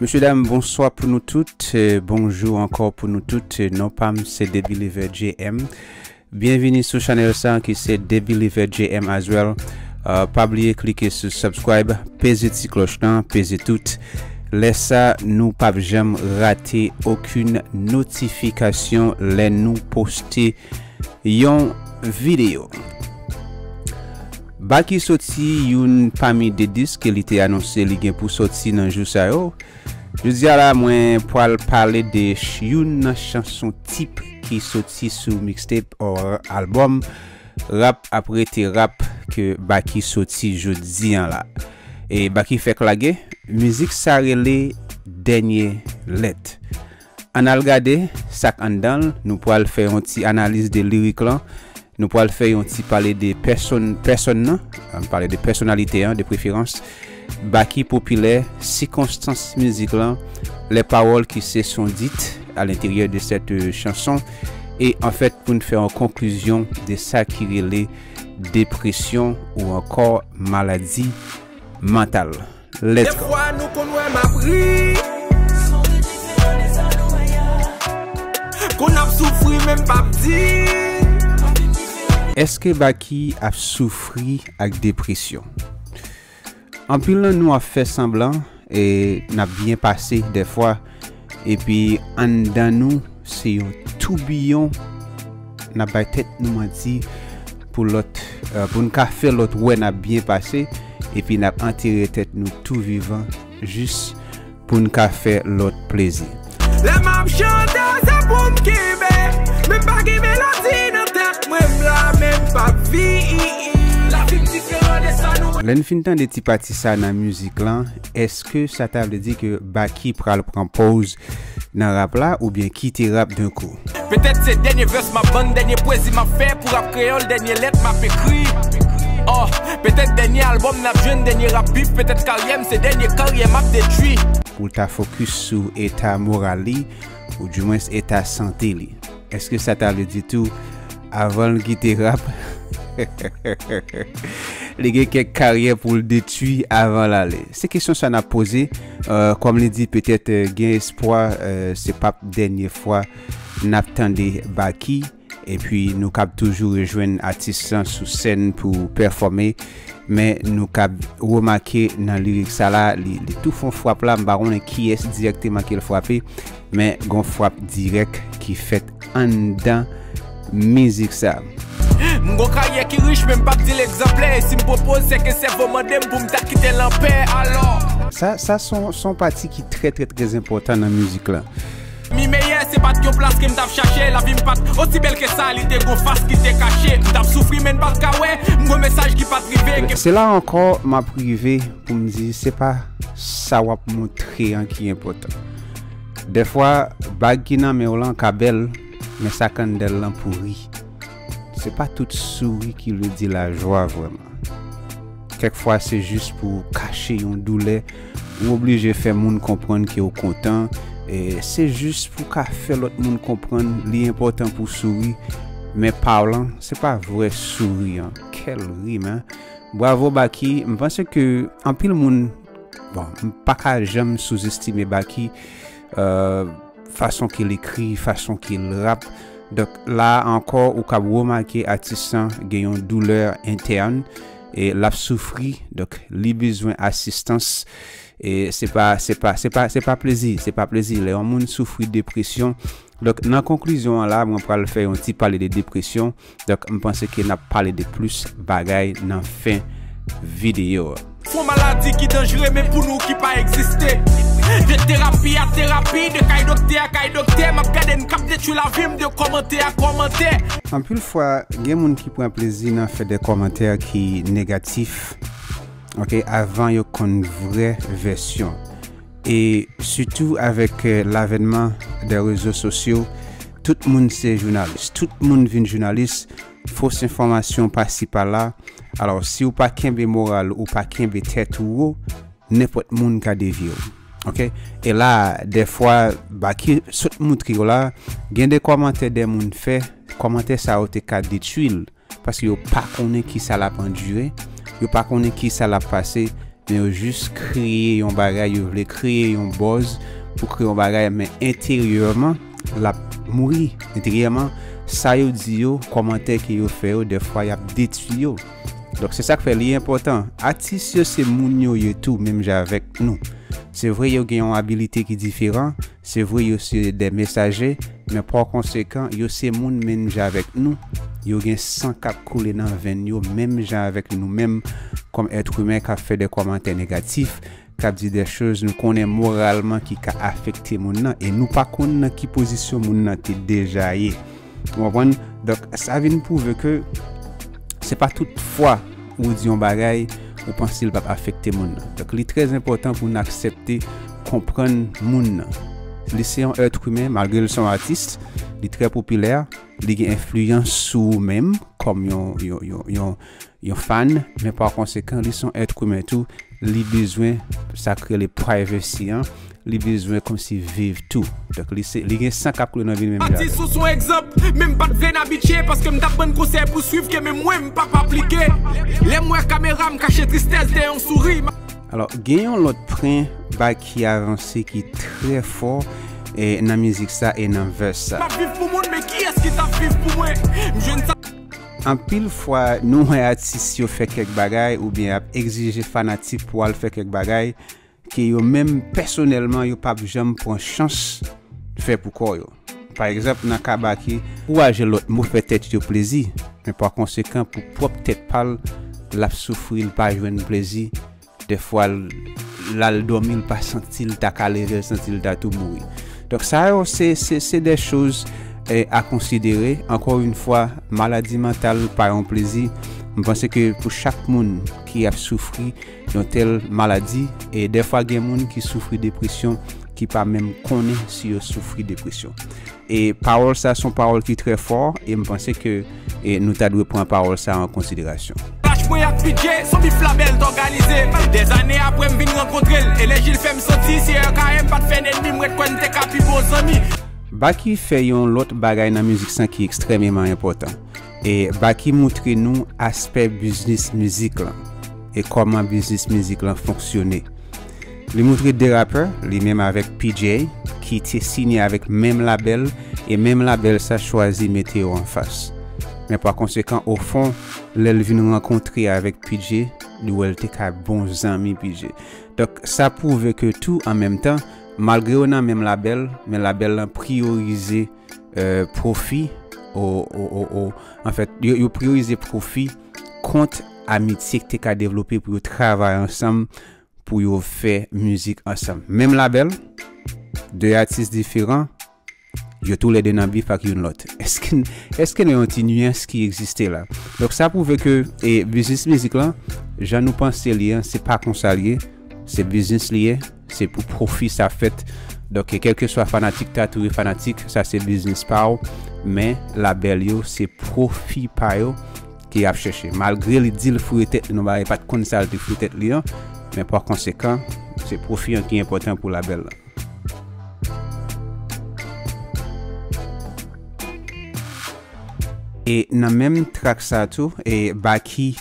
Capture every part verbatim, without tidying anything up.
Mesye dam, bonswa pou nou tout. Eh, bonjou ankò pou nou tout. Eh, non pa m se The Believer J M. Byenvini sou chanèl sa ki se The Believer J M as well. Uh, pa bliye klike sou subscribe, peze ti klòch lan, peze tout. Lè sa, nou p ap janm rate okenn notifikasyon lè nou poste yon videyo. Baky soti youn pami de disk ke li te anonse li gen pou soti nan jou sa yo. Jodi a la, mwen pral pale de ch- youn nan chanson tip ki soti sou mixtape or albòm Rap ap rete rap ke Baky soti jodi a la. E Baky fèk lage, mizik sa rele Dènye Lèt. Ann al gade sa k anndan l, nou pral fè yon ti analiz de lirik lan, nou pral fè yon ti pale de pèsòn, pèsòn nan, ann pale de pèsonalite an, de preferans, Baky popilè, sikonstans mizik lan, les paroles qui se sont dites à l'intérieur de cette, euh, chanson, e anfèt pou n fè yon konklizyon de sa ki rele depresyon ou ankò maladi mantal. Let's go. Defwa nou konn wè m ap ri. Konn ap soufri men m p ap di. Èske Baky ap soufri ak depresyon? Anpil nan nou ap fè sanblan e n ap byen pase dèfwa, epi anndan nou se yon toubiyon, n ap bay tèt nou manti pou lòt, eh, pou n ka fè lòt wè n ap byen pase, epi n ap antere tèt nou tou vivan jis pou n ka fè lòt plezi. Lè m ap chante, se pou m kenbe, men m pa gen melodi nan tèt mwen, m la, men m p ap viv. Lavi m diferan de sa nou. Lè n fin tande ti pati sa nan mizik lan, èske sa ta vle di ke Baky pral pran pòz nan rap la oubyen kite rap d'un coup? Petèt se dènye vès m ap vann, dènye pwezi m ap fè pou rap kreyòl, dènye lèt m ap ekri. Oh, petèt dènye albòm n ap jwenn, dènye rap bif, petèt karyè m se dènye karyè m ap detwi. Pou l ta fokis sou eta moral li, oudimwens eta sante li. Èske sa ta vle di tou, avan l kite rap, li gen kèk karyè pou l detwi avan l ale? Se kesyon sa n ap poze. Eh, kòm li di, petèt, eh, gen espwa, eh, se p ap dènye fwa n ap tande Baky. Epi nou kab toujou rejwenn atis lan sou sèn pou pèfòme. Men nou kab remake nan lirik sa la, li, li tou fè yon frap la, m pa konnen kiyès dirèkteman ke l frape, men gon frap dirèk ki fèt anndan mizik sa. M gon karyè ki rich, men m p ap di l egzanplè. E si m pwopoze, se ke sèvo mande m pou m ta kite l anpè. Alò. Sa, sa se yon, se yon pati ki trè, trè, trè enpòtan nan mizik lan. Mi meyè, se pa t yon plas ke m t ap chache. Lavi m pa t osi bèl ke sa, li te gon fas ki te kache. M t ap soufri, men m pa t ka wè. M gon mesaj ki pa t rive. Se la ankò, m ap rive pou m di, se pa sa w ap montre an ki enpòtan. Dèfwa, bag ki nan men w lan ka bèl, men sa k anndan l lan pouri. Se pa tout souri ki vle di lajwa vrèman. Kèk fwa, se jis pou w kache yon doulè, ou oblije fè moun konprann ke w kontan, e se jis pou w ka fè lòt moun konprann li enpòtan pou w souri, men pa w lan, se pa vrè souri an. Kèl rim, en! Bravo Baky, m panse ke anpil moun, bon, m pa ka janm souzestime Baky, euh, fason ke l ekri, fason ke l rap. Donk la ankò, ou kab remake atis lan gen yon doulè entèn e l ap soufri, donk li bezwen asistans. E se pa, se pa, se pa, se pa plezi, se pa plezi. Lè yon moun soufri depresyon, donk nan konklizyon an la, mwen pral fè yon ti pale de depresyon. Donk m panse ke n ap pale de plis bagay nan fen videyo a. Fon maladi ki danjere, men pou nou ki pa egziste. De terapi a terapi, de kay doktè a kay doktè, m ap gade n k ap detwi lavi m de kòmantè a kòmantè. Anpil fwa, gen moun ki pran plezi nan fè de kòmantè ki negatif, ok, avan yo konn vrè vèsyon. E sitou avèk, eh, lavènman de rezo sosyo, tout moun se jounalis. Tout moun vin jounalis, fos enfòmasyon pasi pala. Alò, si w pa kenbe moral, ou pa kenbe tèt ou wo, nenpòt moun ka devye w. Ok? E la, dèfwa, Baky sot moutre w la, gen de kòmantè de moun fè, kòmantè sa yo te ka detwi l, paske yo pa konnen kisa l ap andire, yo pa konnen kisa l ap pase, Men yo jis kreye yon bagay, yo vle kreye yon buzz pou kreye yon bagay, men enteryèman, l ap mouri. Enteryèman, sa yo di yo, kòmantè ke yo fè yo, dèfwa y ap detwi yo. Donk, se sa k fè li enpòtan. Atis yo se moun yo ye tou, menm jan avèk nou. Se vre, yo gen yon abilite ki diferan, se vre, yo se de mesaje, men pa konsekan, yo se moun menm jan avèk nou. Yo gen san k ap koule nan venn yo, menm jan avèk nou menm, kòm èt imen k ap fè de kòmantè negatif, k ap di de choz nou konnen moralman ki ka afekte moun nan, e nou pa konn nan ki pozisyon moun nan te deja ye. Ou konprann? Donk, sa vin pwouve ke se pa tout fwa ou di yon bagay, ou panse l p ap afekte moun nan. Donk, li trè enpòtan pou n aksepte konprann moun nan. Li se yon èt imen, malgre l se yon atis, li trè popilè, li gen enfliyans sou ou menm, kòm yon, yon, yon, yon, yon fan, men pa konsekan, li se yon èt imen tou, li bezwen sa k rele privacy an, li bezwen kòmsi viv tou. Donk, li se, li gen san k ap koule nan venn menm jan avè m. Atis ou se yon egzanp, men m pa t vle n abitye, paske m t ap ban n konsèy pou swiv ke men mwen m p ap aplike. Lè m wè kamera m kache tristès dèyè yon souri. Alò, gen yon lòt pwen Baky avanse ki trè fò, e, nan mizik sa e nan verse sa. M ap viv pou moun, men kiyès ki t ap viv pou mwen? M jwenn sa. Anpil fwa, nou wè atis yo fè kèk bagay oubyen ap egzije fanatik pou al fè kèk bagay ke yo menm pèsonèlman yo p ap janm pran chans fè pou kò yo. Pa egzanp, nan ka Baky, ankouraje lòt moun fè tèt yo plezi, men pa konsekan, pou pwòp tèt pa l, l ap soufri, l pa jwenn plezi. Dèfwa, l, l al dòmi, l pa santi l ta ka leve, l santi l ta tou mouri. Donk, sa yo, se, se, se de choz, eh, a konsidere. Ankò yon fwa, maladi mantal pa yon plezi. M panse ke pou chak moun ki ap soufri yon tèl maladi, e dèfwa gen moun ki soufri depresyon, ki pa menm konnen si yo soufri depresyon. E pawòl sa se yon pawòl ki trè fò, e m panse ke, e, nou ta dwe pran pawòl sa an konsiderasyon. Lach mwen ak P J, se yon bif labèl t òganize. Dèzane apre m vin rankontre l, e lè Jil fè m santi, si R K M pa t fè nènmi, m ret kwè n te ka pi bon zanmi. Baky fè yon lòt bagay nan mizik sa ki ekstrèmeman enpòtan. E Baky montre nou aspè biznis mizik lan, e kòman biznis mizik lan fonksyone. Li montre de rapè, li menm avèk P J, ki te siyen avèk menm labèl, e menm labèl sa chwazi mete yo anfas. Men pa konsekan, ofon, lè l vin rankontre avèk P J, li wè l te ka bon zanmi P J. Donk, sa pwouve ke tou, an menm tan, malgre yo nan menm labèl, men labèl lan priyorize, eh, pwofi, o, o, o, o, anfèt, yo, yo priyorize pwofi kont amitye ki te ka devlope pou yo travay ansanm, pou yo fè mizik ansanm. Menm labèl, de atis diferan, yo toulède nan bif ak youn lòt. Èske, èske nan yon ti nyans ki egziste la? Donk, sa pwouve ke, e, biznis mizik lan, jan nou panse li an, se pa konsa li ye. Se biznis li ye, se pou pwofi sa fèt. Donk, kèlkeswa fanatik ta toujou fanatik, sa se biznis pa w. Men, labèl yo, se pwofi pa yo ke y ap chèche. Malgre li di l foure tèt li nan bagay, pa t konn sa l te foure tèt li an, men pa konsekan, se pwofi an ki enpòtan pou labèl lan. E nan menm trak sa tou, e Baky,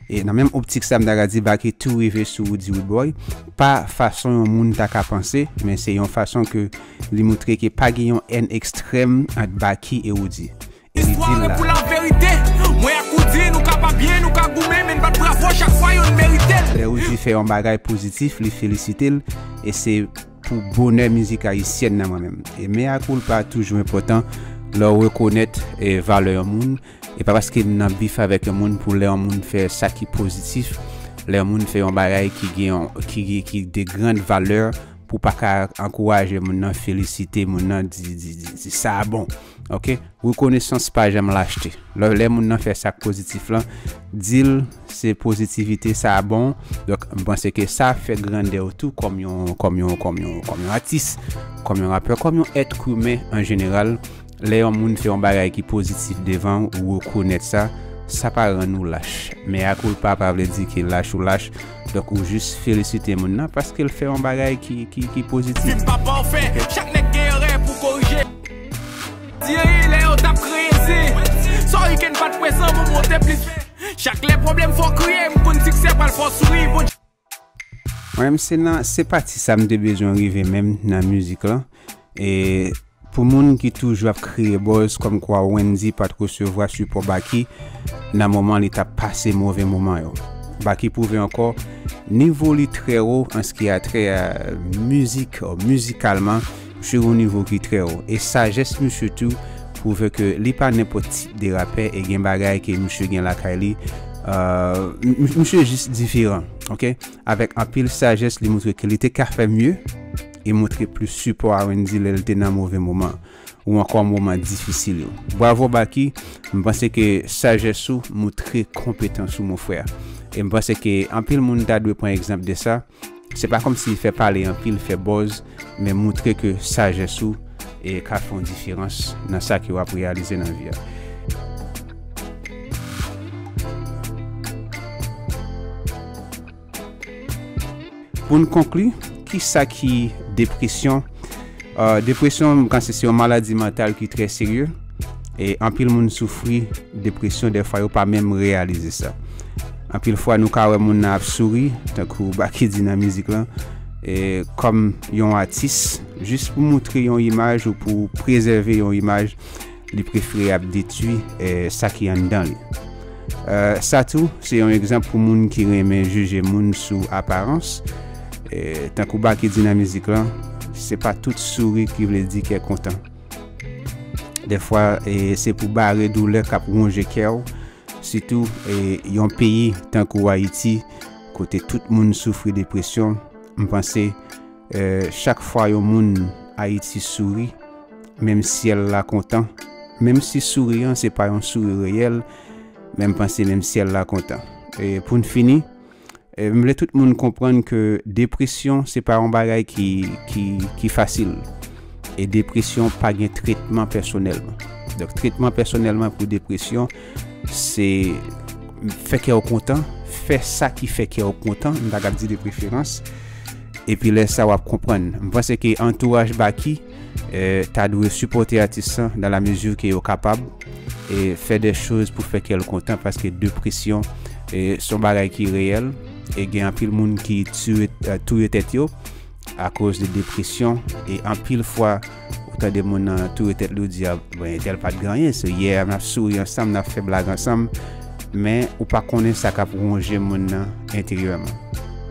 e nan menm optik sa, m ta ka di Baky tou rive sou Roody Roodboy, pa fason yon moun ta ka panse, men se yon fason ke li montre ke pa gen yon èn ekstrèm ant Baky e Roody. E li di l la. Istwa pou laverite. Mwen ak Roody, nou ka pa byen, nou ka goumen, men n bat bravo chak fwa youn merite l. Lè Roody fè yon bagay pozitif, li felisite l, e se pou bonè mizik ayisyèn nan mwen menm. E mea culpa toujou enpòtan, lè w rekonèt, e, valè yon moun, e pa paske m nan bif avèk yon moun pou lè yon moun fè sa ki pozitif, lè yon moun fè yon bagay ki gen yon, ki, ki, ki de grand valè, pou pa ka ankouraje moun nan, felisite moun nan, di, di, di, di sa bon. Oke? Rekonesans pa janm lachte. Lè, lè moun nan fè sa k pozitif lan, di l se pozitivite sa bon. Donk, m panse ke sa fè grandè w tou kòm yon, kòm yon, kòm yon, kòm yon atis, kòm yon rapè, kòm yon èt imen an jeneral. Lè yon moun fè yon bagay ki pozitif devan w, ou rekonèt sa, sa pa rann ou lach. Mea culpa pa vle di ke lach ou lach. Donk, ou jis felisite moun nan paske l fè yon bagay ki, ki, ki pozitif. Fi m pa pafè, chak nèg gen erè pou korije. Di lè yo t ap kreye se Sorry Ken pa t prezan, mwen monte plis ven. Chak lè pwoblèm fè w kriye, m konn siksè pral fè w souri. Bon, Mwen menm se nan, se pati sa m te bezwen rive menm nan mizik lan. E pou moun ki toujou ap kriye buzz kòmkwa Wendy pa t resevwa sipò Baky nan moman li t ap pase move moman yo. Baky pwouve ankò nivo li trè wo an ce qui a trait à mizik, mizikalman, misye yon nivo ki trè wo. E sajès misye tou pwouve ke li pa nenpòt tip de rapè e gen bagay ke misye gen lakay li. Euh, m- m- misye jis diferan, ok? Avèk anpil sajès, li montre ke li te ka fè mye e montre plis sipò a Wendy lè l te nan move moman ou ankò moman difisil yo. Bravo Baky, m panse ke sajès ou montre konpetans ou, mon frè. E m panse ke anpil moun ta dwe pran egzanp de sa. Se pa kòmsi fè pale anpil, fè buzz, men montre ke sajès ou e ka fè yon diferans nan sa ke w ap reyalize nan vi a. Pou n konkli, ki sa ki depresyon? Euh, depresyon, m panse se yon maladi mantal ki trè serye. E anpil moun soufri depresyon, dèfwa yo pa menm reyalize sa. Anpil fwa, nou ka wè moun nan ap souri, tankou Baky di nan mizik lan, e kòm yon atis, jis pou montre yon imaj ou pou prezève yon imaj, li prefere ap detwi, eh, sa ki anndan li. Eh, sa tou, se yon egzanp pou moun ki renmen jije moun sou aparans. Eh, tankou Baky di nan mizik lan, se pa tout souri ki vle di kè kontan. Dèfwa, eh, se pou bare doulè k ap wonje kè w, sitou, eh, yon peyi tankou Ayiti, kote tout moun soufri depresyon. M panse, eh, chak fwa yon moun Ayiti souri, menm syèl la kontan. Menm si souri an se pa yon souri reyèl, men m panse menm syèl la kontan. E pou n fini, e m vle tout moun konprann ke depresyon se pa yon bagay ki, ki, ki fasil. E depresyon pa gen tretman pèsonèlman. Donk, tretman pèsonèlman pou depresyon, se fè kè w kontan, fè sa ki fè kè w kontan, m ta kab di de preferans. Epi lè sa w ap konprann. M panse ke antouraj Baky, eh, ta dwe sipòte atis lan dans la mesure ke yo kapab e fè de choz pou fè kè l kontan, paske depresyon, eh, se yon bagay ki reyèl e gen anpil moun ki touye, eh, touye tèt yo akoz de depresyon. E anpil fwa ou tande moun nan touye tèt li, ou di, "Ah, bon, entèl pa t gen anyen, se yè n ap souri ansanm, n ap fè blag ansanm," men ou pa konnen sa k ap wonje moun nan enteryèman.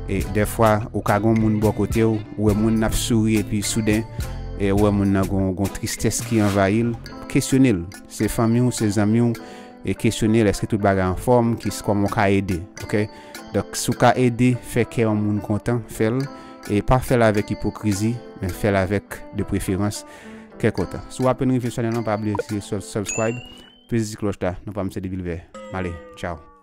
E dèfwa, ou ka gen yon moun bò kote w, ou wè moun nan ap souri epi souden, e ou wè moun nan gon, gon tristès ki anvayi l, kesyone l. Se fanmi w, se zanmi w, e kesyone l, èske tout bagay anfòm, ki, kòman w ka ede, ok? Donk, si w ka ede fè kè yon moun kontan, fè l, e pa fè l avèk ipokrizi, men fè l avèk, de preferans, kè kontan. Si w apèn rive sou chanèl lan, pa bliye sou subscribe, peze ti klòch la, non pa m se Devilvè. M ale, tchao.